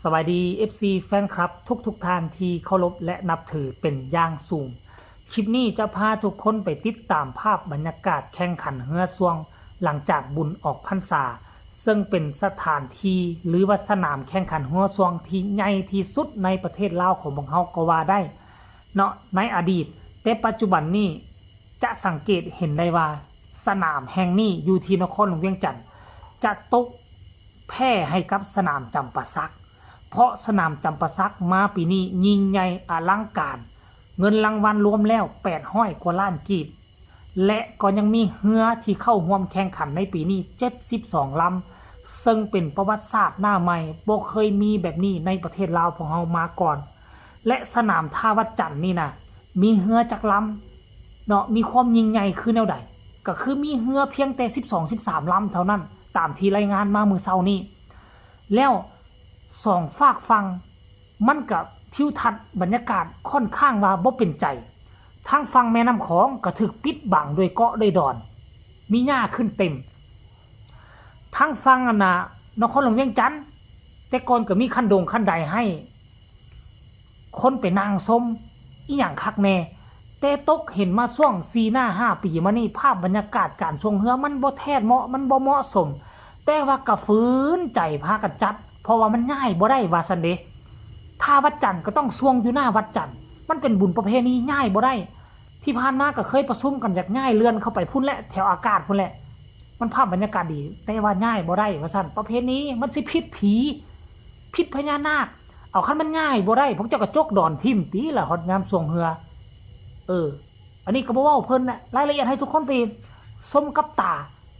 ສະບາຍດີ ເອັຟຊີ ແຟນຄລັບທຸກໆທ່ານທີ່ເຄົາລົບ ແລະ ນັບຖືເປັນຢ່າງສູງ. ຄລິບນີ້ຈະພາທຸກຄົນໄປຕິດຕາມພາບບັນຍາກາດແຂ່ງຂັນເຮືອຊ່ວງ ຫຼັງຈາກບຸນອອກພັນສາ, ເຊິ່ງເປັນສະຖານທີ່ ຫຼືວ່າສະໜາມແຂ່ງຂັນເຮືອຊ່ວງທີ່ໃຫຍ່ທີ່ສຸດໃນປະເທດລາວຂອງພວກເຮົາກໍວ່າໄດ້ເນາະ. ໃນອະດີດ ແຕ່ປັດຈຸບັນນີ້ ຈະສັງເກດເຫັນໄດ້ວ່າ ສະໜາມແຫ່ງນີ້ຢູ່ທີ່ນະຄອນຫຼວງວຽງຈັນ ຈະຕົກແພ້ໃຫ້ກັບສະໜາມຈຳປາສັກ, ເພາະສະໜາມຈຳປາສັກມາປີນີ້ຍິ່ງໃຫຍ່ອະລັງການ, ເງິນລາງວັນລວມແລ້ວແປດຮ້ອຍກວ່າລ້ານກີບ ແລະ ກໍຍັງມີເຮືອທີ່ເຂົ້າຮ່ວມແຂ່ງຂັນໃນປີນີ້ເຈັດສິບສອງລຳ, ເຊິ່ງເປັນປະຫວັດສາດໜ້າໃໝ່, ບໍ່ເຄີຍມີແບບນີ້ໃນປະເທດລາວພວກເຮົາມາກ່ອນ. ແລະ ສະໜາມທ່າວັດຈັນນີ້ນະ ມີເຮືອຈັກລຳເນາະ, ມີຄວາມຍິ່ງໃຫຍ່ຄືແນວໃດ? ກໍຄືມີເຮືອພຽງແຕ່ສິບສອງ ສິບສາມລຳເທົ່ານັ້ນ, ຕາມທີ່ລາຍງານມາມື້ເຊົ້ານີ້. ແລ້ວສອງຟາກຝັ່ງ ມັນກະທິວທັດບັນຍາກາດຂ້ອນຂ້າງວ່າບໍ່ເປັນໃຈ. ທາງຝັ່ງແມ່ນ້ຳຂອງກະຖືກປິດບັງດ້ວຍເກາະດ້ວຍດອນ, ມີຫຍ້າຂຶ້ນເຕັມ. ທາງຝັ່ງອັນນະ ນະຄອນຫຼວງວຽງຈັນ ແຕ່ກ່ອນກໍມີຄັນດົງຄັນໄດໃຫ້ຄົນໄປນັ່ງຊົມອີ່ຫຍັງຄັກແນ່, ແຕ່ຕົກເຫັນມາຊ່ວງສີ່ໜ້າຫ້າປີມານີ້ ພາບບັນຍາກາດການຊ່ວງເຮືອມັນບໍ່ແທດເໝາະ, ມັນບໍ່ເໝາະສົມ, ແຕ່ວ່າກໍຝືນໃຈພາກັນຈັດ ເພາະວ່າມັນຍ້າຍບໍ່ໄດ້ວ່າຊັ້ນເດ. ທ່າວັດຈັນກໍຕ້ອງຊ່ວງຢູ່ໜ້າວັດຈັນ, ມັນເປັນບຸນປະເພນີ ຍ້າຍບໍ່ໄດ້. ທີ່ຜ່ານມາກໍເຄີຍປະຊຸມກັນ ຢາກຍ້າຍເລື່ອນເຂົ້າໄປພຸ້ນແຫຼະ ແຖວອາກາດພຸ້ນແຫຼະ, ມັນພາບບັນຍາກາດດີ, ແຕ່ວ່າຍ້າຍບໍ່ໄດ້ວ່າຊັ້ນ. ປະເພນີມັນຊິຜິດຜີ, ຜິດພະຍານາກ. ເອົາ ຄັນມັນຍ້າຍບໍ່ໄດ້ ພວກເຈົ້າກໍຈົກດອນຖິ້ມຕິລະ ຮອດຍາມຊ່ວງເຮືອ. ເອີ ອັນນີ້ກໍບໍ່ເວົ້າເພິ່ນແຫຼະ, ລາຍລະອຽດໃຫ້ທຸກຄົນໄປຊົມກັບຕາ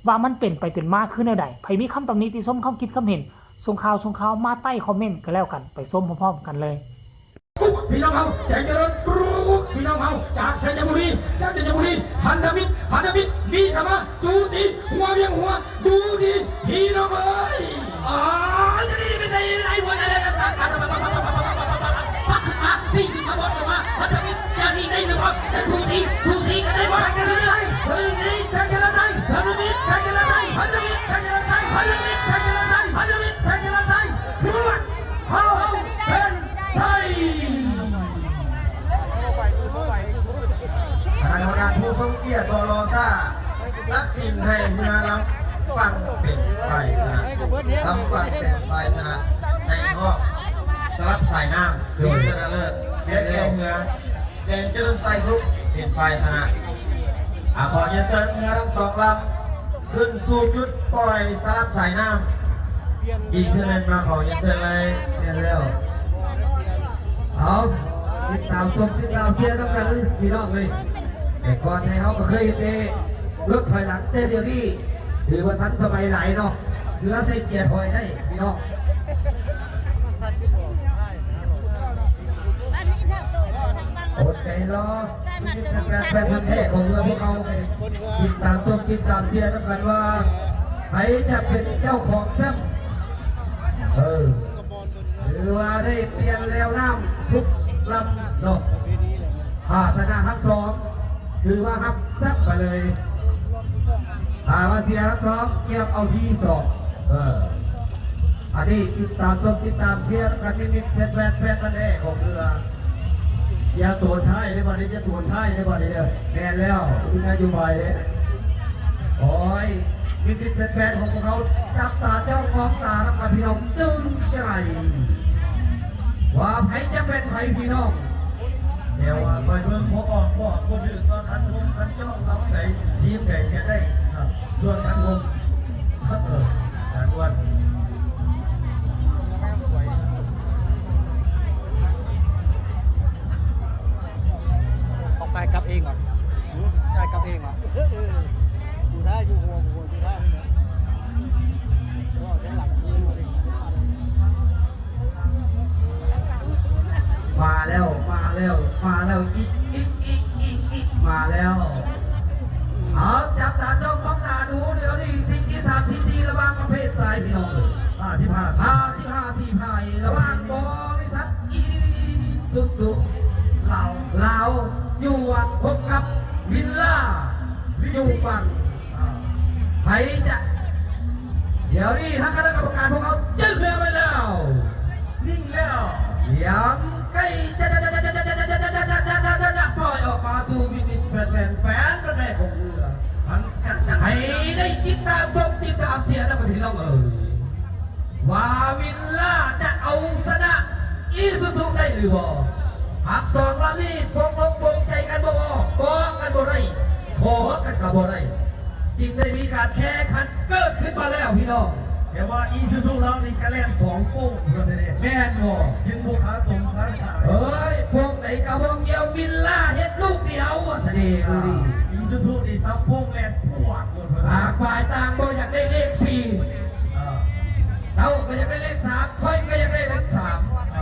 ວ່າມັນເປັນໄປເປັນມາຄືແນວໃດ. ໃຜມີຄຳຕຳໜິຕິຊົມ ຄຳຄິດຄຳເຫັນ ສົ່ງຂ່າວ ສົ່ງຂ່າວມາໃຕ້ຄອມເມັນກໍແລ້ວກັນ, ໄປຊົມພ້ອມໆກັນເລີຍ. ພີ່ນ້ອງເຮົາ ແສງຈະເລີນ ພີ່ນ້ອງເຮົາຈາກໄຊຍະບູລີ ຈາກໄຊຍະບູລີ ພັນທະມິດ ພັນທະມິດ ມີຄຳວ່າ ສູສີ ຫົວວຽງຫົວ ດູດີ ພີ່ນ້ອງເອີຍ. ອໍ ຈະໄດ້ໄປໃສ່ໄດ້ຫົວໃດ ປັກຂຶ້ນມາ ນີ້ຄືຂະບວນ ເຂົ້າມາ ພັນທະມິດ ຈາກນີ້ໄດ້ຫຼືບໍ່ ຈະສູສີ ສູສີກັນໄດ້ບໍ່ ຈະໄດ້ ເຮີ້ຍ ນີ້ ໄຊຍະລະໄຊ ພັນທະມິດ ໄຊຍະລະໄຊ ພັນທະມິດ ໄຊຍະລະໄຊ ພັນທະມິດ ໄຊຍະລະໄຊ ພັນທະມິດ ໄຊຍະລະໄຊ ຄືວ່າ ເຮົາເປັນໄທ. ຄະນະກຳມະການຜູ້ຊົງກຽດບໍ່ລໍຊ້າ ຕັດສິນໃຫ້ເຮືອລຳຝັ່ງເປັນຝ່າຍຊະນະ, ລຳຝັ່ງເປັນຝ່າຍຊະນະໃນຮອບສະຫຼັບສາຍນ້ຳ ຊິງຊະນະເລີດ ໄດ້ແກ່ເຮືອ ແສງຈະເລີນໄຊກຣຸບ ເປັນຝ່າຍຊະນະ. ອາ ຂໍຮຽນເຊີນເຮືອທັງສອງລຳ ຂຶ້ນສູ່ຈຸດປ່ອຍສະຫຼັບສາຍນ້ຳອີກເທື່ອໜຶ່ງເນາະ, ຂໍຮຽນເຊີນເລີຍ. ແມ່ນແລ້ວ. ເອົາ ຕິດຕາມຊົມ ຕິດຕາມເຊຍນຳກັນພີ່ນ້ອງເອີຍ. ແຕ່ກ່ອນໄທເຮົາກໍເຄີຍເຮັດແຕ່ລົດຖອຍຫຼັງ, ແຕ່ດຽວນີ້ຖືວ່າທັນສະໄໝຫຼາຍເນາະ, ເຮືອໃສ່ເກຍຖອຍໄດ້ພີ່ນ້ອງ. ອົດໃຈລໍ ແຟນ ແຟນພັນແທ້ຂອງເຮືອພວກເຮົາ ຕິດຕາມຊົມ ຕິດຕາມເຊຍນຳກັນວ່າ ໃຜຈະເປັນເຈົ້າຂອງແຊ້ມ. ເອີ ຖືວ່າໄດ້ປ່ຽນແລວນ້ຳທຸກລຳເນາະ. ຖ້າຊະນະທັງສອງ ຖືວ່າຮັບແຊັບໄປເລີຍ. ຖ້າວ່າເສຍທັງສອງ ກຽມເອົາທີສອງ. ເອີ ອັນນີ້ຕິດຕາມຊົມ ຕິດຕາມເຊຍກັນນິດໆ ແຟນໆ ແຟນພັນແທ້ຂອງເຮືອ. ຢ່າໂຕນທ້າຍເດ້ບັດນີ້, ຢ່າໂຕນທ້າຍເດ້ບັດນີ້ເດີ. ແມ່ນແລ້ວ ມີນະໂຍບາຍເດ້. ໂອ້ຍ ມິດໆ ແຟນໆ ຂອງພວກເຮົາ ຈັບຕາຈ້ອງມອງຕານຳກັນ ພີ່ນ້ອງ, ຕື່ນໃຈວ່າໃຜຈະເປັນໃຜ ພີ່ນ້ອງ. ແຕ່ວ່າຂ້ອຍເບິ່ງບໍ່ອອກ ບໍ່ອອກ ບໍ່ຖືກວ່າຄັນຮົມ ຄັນຈ້ອງລຳໃດ ທີມໃດຈະໄດ້ ອ່າ ສ່ວນຄັນຮົມ. ເອີ ການດວນ ອອກໄປກັບເອງຫວາ? ໄປກັບເອງຫວາ? ເອີ ຢູ່ທ້າຍ ຢູ່ຫົວ ຢູ່ທ້າຍ ຢູ່ເທິງຫຼັງຄື ມາແລ້ວ ມາແລ້ວ ມາແລ້ວ ອີກ ອີກ ມາແລ້ວ. ເອົາ ຈັບຕາຈ້ອງມອງຕາດູ ດຽວນີ້ ທີມທີສາມທີສີ່ ລະຫວ່າງປະເພດຊາຍ ພີ່ນ້ອງເອີຍ. ຫ້າສິບຫ້າ ຫ້າສິບຫ້າ ທີມ ລະຫວ່າງບໍລິສັດອີຊູຊູລາວ ລາວ ຢູ່ຫວ່າງ ພົບກັບວິນລາ ຢູ່ຝັ່ງ ໃຜຈະ ດຽວນີ້ທາງຄະນະກຳມະການພວກເຮົາຈຶ່ງເຮືອໄປແລ້ວ. ນີ້ ວ່າວິນລາຈະເອົາຊະນະອີຊູຊູໄດ້ຫຼືບໍ່? ຫາກສອງລຳນີ້ປົງອົກປົງໃຈກັນບໍ່ອອກ, ບອກກັນບໍ່ໄດ້, ຂໍກັນກໍບໍ່ໄດ້, ຈຶ່ງໄດ້ມີການແຂ່ງຂັນເກີດຂຶ້ນມາແລ້ວພີ່ນ້ອງ. ແຕ່ວ່າອີຊູຊູລາວນີ້ກະແລ່ນສອງໂປ້ງເດ້. ແມ່ນບໍ່? ຈຶ່ງບໍ່ຂາຕົງຂາຂາ. ເອີຍ ພວກໃດກະວງດຽວ, ວິນລາເຮັດລູກດຽວວ່າຊະເດ. ອ່າ ອີຊູຊູນີ້ສັບໂປ້ງແລ່ນປວດ. ຕ່າງຝ່າຍຕ່າງບໍ່ຢາກໄດ້ເລກສີ່. ເອີ ເຈົ້າກໍຢາກໄດ້ເລກສາມ, ຂ້ອຍກໍຢາກໄດ້ເລກສາມ. ເອີ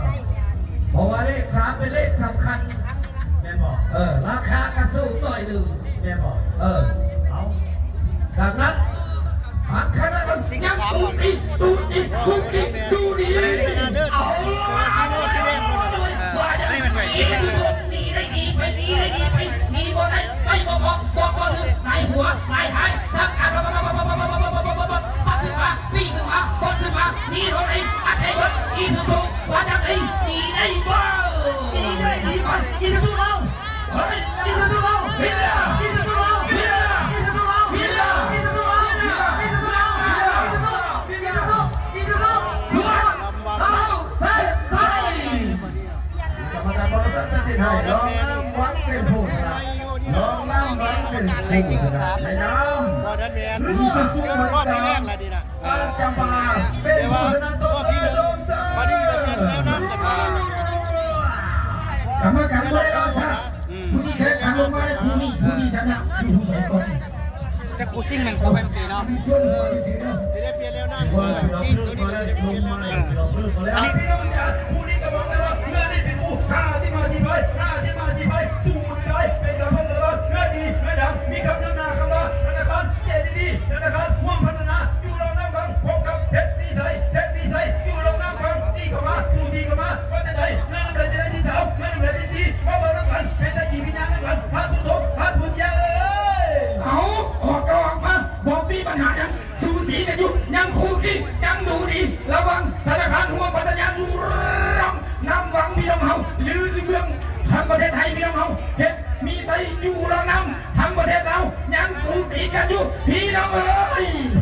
ເພາະວ່າເລກສາມເປັນເລກສຳຄັນ. ແມ່ນບໍ່? ເອີ ລາຄາກໍສູງໜ້ອຍໜຶ່ງ. ແມ່ນບໍ່? ເອີ ເອົາ ດັ່ງນັ້ນ ບາງຄະນະມັນຍັງຕູສີ ຕູສີ ຕູສີ ຢູ່ດີ. ເອົາລະ ວ່າຈັ່ງໃດ ໜີໄດ້ໜີໄປ ໜີໄດ້ໜີໄປ ໜີບໍ່ໄດ້ ໄປບໍ່ອອກ ບໍ່ບໍ່ຖືກ ໜາຍຫົວ ໜາຍທ້າຍ ທັງການ ປັດຂຶ້ນມາ ປີ້ຂຶ້ນມາ ປົດຂຶ້ນມາ ໜີເທົ່າໃດ ອັດໃຫ້ເບິດ ອີຊູຊູ ວ່າຈັ່ງໃດ ໜີໄດ້ບໍ່? ໜີໄດ້ໜີໄປ ອີຊູຊູລາວ ເຮີ້ຍ ອີຊູຊູລາວ ວິນລາ ອີຊູຊູລາວ ວິນລາ ອີຊູຊູລາວ ວິນລາ ອີຊູຊູລາວ ວິນລາ ອີຊູຊູລາວ ວິນລາ ອີຊູຊູ ອີຊູຊູ ລາວ ເຮີ້ຍ ເຮີ້ຍ ກຳມະການບໍລິສັດຕັດສິນໃຫ້ ລອງນຳວັດເປັນຜູ້ຊະນະ ລອງນຳວັດເປັນຜູ້ຊະນະ ໃນນາມ ບໍ່ທັນແມ່ນ ອີຊູຊູ ຮອບທີ່ແລກລະນີ້ນະ ບ້ານຈຳປາ ເປັນຜູ້ຊະນະ ຮອບທີ່ໜຶ່ງ ບັດນີ້ຈະປ່ຽນແນວນຳກັນມາ ກຳມະການບໍ່ໄດ້ເອົາຊະ ອືມ ຜູ້ທີ່ແຂ່ງຂັນລົງມາໃນຄູ່ນີ້ ຜູ້ທີ່ຊະນະຄືຜູ້ໃດກ່ອນ ແຕ່ຄູ່ຊິງແມ່ນຄູ່ໄປເມື່ອກີ້ເນາະ ຊິໄດ້ປ່ຽນແນວນຳ ເອີ ນີ້ໂຕນີ້ກໍຊິໄດ້ປ່ຽນແນວນຳ ອັນນີ້ ພີ່ນ້ອງຈ໋າ ຄູ່ນີ້ກໍບອກໄດ້ວ່າເຮືອນີ້ເປັນຄູ່ຫ້າສິບຫ້າສິບ ຫ້າສິບຫ້າສິບ ສູນກາຍເປັນການເພີ່ມລະຫວ່າງເຮືອດີເຮືອດັງ ມີຄຳນຳໜ້າຄຳວ່າທະນາຄານ ເອດີບີ ທະນາຄານຮ່ວມພັດທະນາ ຢູ່ລາວນຳວັງ ພົບກັບເພັດວິໄສ ເພັດວິໄສ ຢູ່ລາວນຳຝັ່ງ ຕີເຂົ້າມາ ສູ້ຕີເຂົ້າມາ ວ່າຈັ່ງໃດ ເຮືອນຳໃດຈະໄດ້ທີສາມ ເຮືອນຳໃດທີສີ່ ມາເບິ່ງນຳກັນ ເປັນຕາກີວິນຍານນຳກັນ ທ່ານຜູ້ຊົມ ທ່ານຜູ້ເຊຍເອີຍ ເອົາ ອອກກໍອອກມາ ບໍ່ມີບັນຫາຫຍັງ ສູສີກັນຢູ່ ຍັງຄູ່ຄີກັນຢູ່ດີ ລະຫວ່າງທະນາຄານຮ່ວມພັດທະນາຢູ່ລາວນຳວັງ ພີ່ນ້ອງເຮົາ ຫຼືເມືອງທາງປະເທດໄທ ພີ່ນ້ອງເຮົາ ເຮັດມີໄຊຢູ່ລາວນຳ ທັງປະເທດລາວຍັງສູສີກັນຢູ່ ພີ່ນ້ອງເອີຍ.